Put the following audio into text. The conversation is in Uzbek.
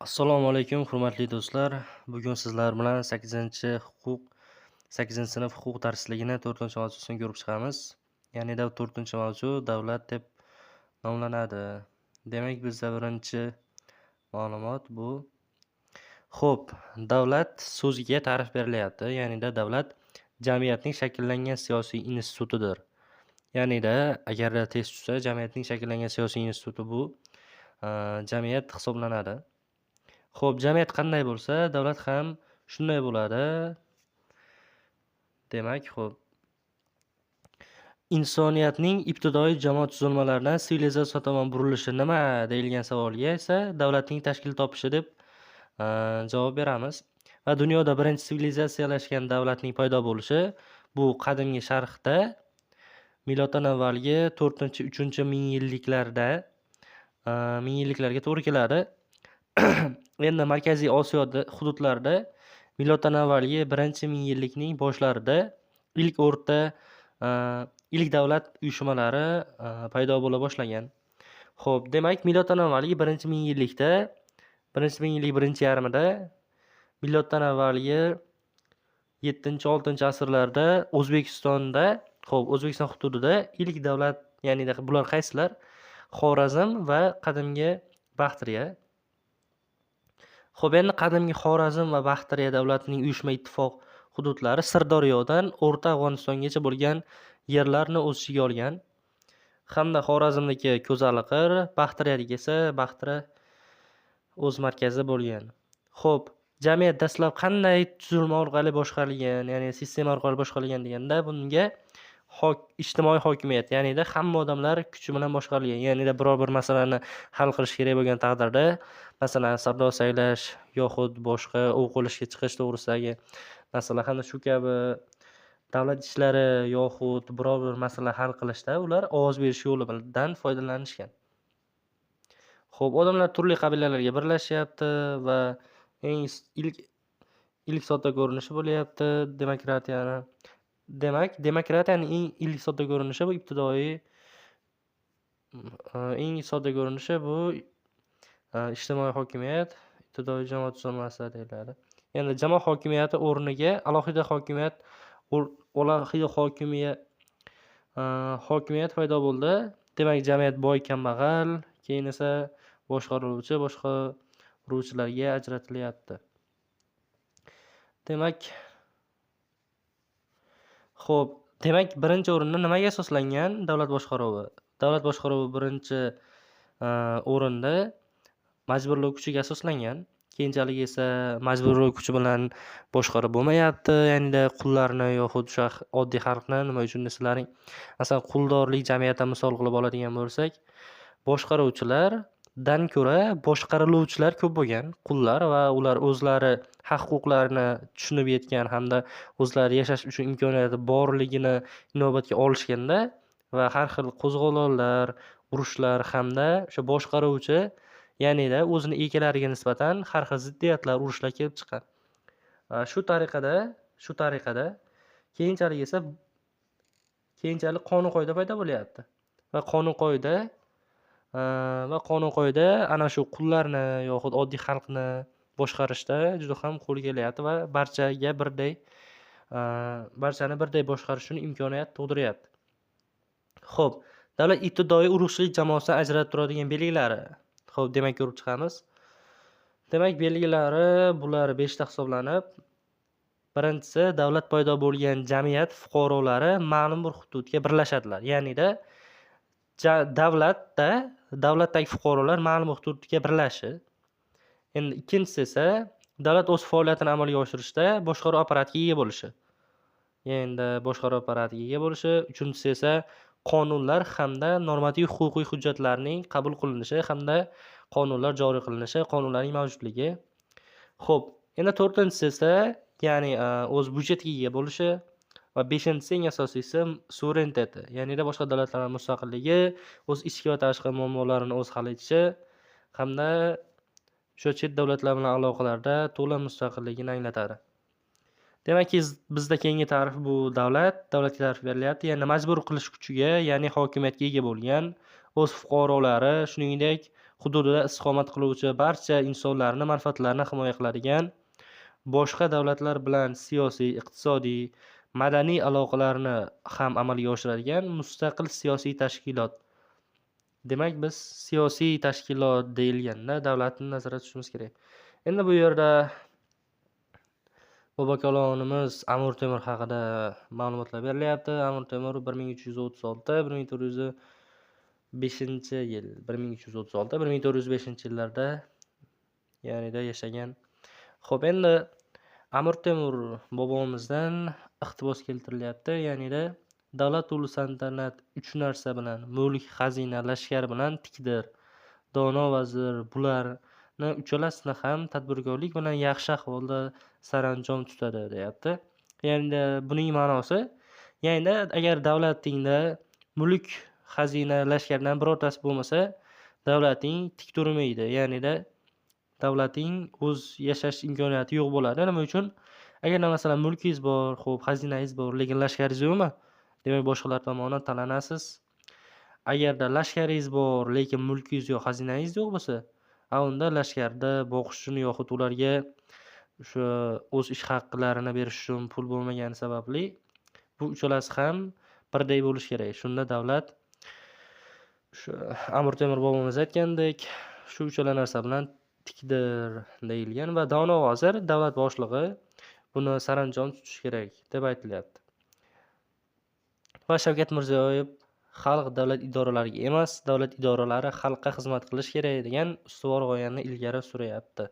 Assalomu alaykum, hurmatli do'stlar. Bugun sizlar bilan 8-huquq, 8-sinf huquq darsligini 4-mavzusini ko'rib chiqamiz. Ya'ni 4-mavzu davlat deb nomlanadi. Demak, bizda birinchi ma'lumot bu. Xo'p, davlat so'ziga ta'rif berilyapti. Ya'ni davlat jamiyatning shakllangan siyosiy institutidir. Ya'nida agarda test tushsa, jamiyatning shakllangan siyosiy instituti bu jamiyat hisoblanadi. Xo'p, jamiyat qanday bo'lsa, davlat ham shunday bo'ladi. Demak, xo'p. Insoniyatning ibtidoiy jamoat tuzilmalaridan sivilizatsiya tomon burilishi nima deyilgan savolga esa davlatning tashkil topishi deb javob beramiz. Va dunyoda birinchi sivilizatsiyalashgan davlatning paydo bo'lishi bu qadimgi sharqda miloddan avvalgi 4-3 ming yilliklarda, ming yilliklarga to'g'ri keladi. Endi Markaziy Osiyo hududlarida miloddan avvalgi birinchi ming yillikning boshlarida ilk o'rta ilk davlat uyushmalari paydo bo'la boshlagan. Xo'p, demak, miloddan avvalgi birinchi ming yillikda, birinchi ming yillik birinchi yarmida, miloddan avvalgi 7-6 asrlarda O'zbekistonda, xo'p, O'zbekiston hududida ilk davlat, ya'ni bular qaysilar? Xorazm va qadimgi Baxtriya. Xo'p, endi qadimgi Xorazm va Baxtriya davlatining uyushma ittifoq hududlari Sirdaryodan O'rta Afg'onistongacha bo'lgan yerlarni o'z ichiga olgan. Hamda Xorazmniki Ko'zaliqir, Baxtriyaniki esa Baxtira o'z markazi bo'lgan. Xo'p, jamiyat dastlab qanday tuzilma orqali boshqarilgan, ya'ni sistema orqali boshqarilgan deganda, bunga ijtimoiy hokimiyat, ya'nida hamma odamlar kuchi bilan boshqarilgan. Ya'nida biror bir masalani hal qilish kerak bo'lgan taqdirda, masalan, sardor saylash yoxud boshqa ov qilishga chiqish to'g'risidagi masala hamda shu kabi davlat ishlari yoxud biror bir masala hal qilishda ular ovoz berish yo'lidan foydalanishgan. Xo'p, odamlar turli qabilalarga birlashyapti va eng ilk sodda ko'rinishi bo'lyapti demokratiyani. Demak, demokratiyaning eng ilk sodda ko'rinishi bu ibtidoiy, eng sodda ko'rinishi bu ijtimoiy hokimiyat, ibtidoiy jamoat tuzilmasi deyiladi. Endi jamoat hokimiyati o'rniga alohida hokimiyat, alohida hokimiyat paydo bo'ldi. Demak, jamiyat boy, kambag'al, keyin esa boshqaruvchi, boshqaruvchilarga ajratilyapti. Demak, xo'p, demak, birinchi o'rinda nimaga asoslangan davlat boshqaruvi? Davlat boshqaruvi birinchi o'rinda majburlov kuchiga asoslangan. Keyinchalik esa majburlov kuchi bilan boshqarib bo'lmayapti, ya'nida qullarni yoxud o'sha oddiy xalqni. Nima uchun desalaring, masalan, quldorlik jamiyatini misol qilib oladigan bo'lsak, boshqaruvchilardan ko'ra boshqariluvchilar ko'p bo'lgan, qullar, va ular o'zlari haq-huquqlarini tushunib yetgan hamda o'zlari yashash uchun imkoniyati borligini inobatga olishganda va har xil qo'zg'olonlar, urushlar hamda o'sha boshqaruvchi, ya'nida o'zini egalariga nisbatan har xil ziddiyatlar, urushlar kelib chiqqan. Shu tariqada keyinchalik esa, keyinchalik qonun qoida paydo bo'lyapti va qonun qoida ana shu qullarni yoxud oddiy xalqni boshqarishda juda ham qo'l kelyapti va barchaga birday, barchani birday boshqarish uchun imkoniyat tug'diryapti. Xo'p, davlat ibtidoiy urug'chilik jamoasidan ajralib turadigan belgilari. Xo'p, demak, ko'rib chiqamiz. Demak, belgilari bular beshta hisoblanib, birinchisi, davlat paydo bo'lgan jamiyat fuqarolari ma'lum bir hududga birlashadilar. Ya'nida davlatdagi fuqarolar ma'lum bir hududga birlashishi. Endi ikkinchisi esa davlat o'z faoliyatini amalga oshirishda boshqaruv apparatiga ega bo'lishi. Endi boshqaruv apparatiga ega bo'lishi. Uchinchisi esa qonunlar hamda normativ huquqiy hujjatlarning qabul qilinishi hamda qonunlar joriy qilinishi, qonunlarning mavjudligi. Xo'p, endi to'rtinchisi esa, ya'ni o'z byudjetiga ega bo'lishi va beshinchisi, eng asosiysi, suvereniteti, ya'nida boshqa davlatlardan mustaqilligi, o'z ichki va tashqi muammolarini o'zi hal etishi hamda o'sha chet davlatlar bilan aloqalarda to'la mustaqilligini anglatadi. Demakki, bizda keyingi ta'rif bu davlat, davlatga ta'rif berilyapti. Ya'ni majbur qilish kuchiga, ya'ni hokimiyatga ega bo'lgan, o'z fuqarolari, shuningdek, hududida istiqomat qiluvchi barcha insonlarni manfaatlarini himoya qiladigan, boshqa davlatlar bilan siyosiy, iqtisodiy, madaniy aloqalarni ham amalga oshiradigan mustaqil siyosiy tashkilot. Demak, biz siyosiy tashkilot deyilganda davlatni nazarda tutishimiz kerak. Endi bu yerda bobokalonimiz Amir Temur haqida ma'lumotlar berilyapti. Amir Temur 1336, 1405 yil, 1336, 1405 yillarda ya'nida yashagan. Xo'p, endi Amir Temur bobomizdan iqtibos keltirilyapti, ya'nida davlatul saltanat uch narsa bilan, mulk, xazina, lashkar bilan tikdir. Dono vazir bularni uchalasini ham tadbirkorlik bilan yaxshi ahvolda saranjom tutadi, deyapti. Ya'ni buning ma'nosi, ya'ni agar davlatingda mulk, xazina, lashkardan birortasi bo'lmasa, davlating tik turmaydi. Ya'nida davlating o'z yashash imkoniyati yo'q bo'ladi. Nima uchun? Agar masalan mulkingiz bor, xo'p, xazinangiz bor, lekin lashkaringiz yo'qmi? Demak, boshqalar tomonidan talanasiz. Agarda lashkaringiz bor, lekin mulkingiz yo'q, xazinangiz yo'q bo'lsa, unda lashkarda boqish uchun yoxud ularga o'sha o'z ish haqlarini berish uchun pul bo'lmagani sababli bu uchalasi ham birdek bo'lishi kerak. Shunda davlat o'sha Amir Temur bobomiz aytgandek, shu uchala narsa bilan tikdir deyilgan va dono vazir, davlat boshlig'i buni saranjom tutish kerak deb aytilyapti. Va Shavkat Mirziyoyev xalq davlat idoralariga emas, davlat idoralari xalqqa xizmat qilish kerak degan ustuvor g'oyani ilgari suryapti.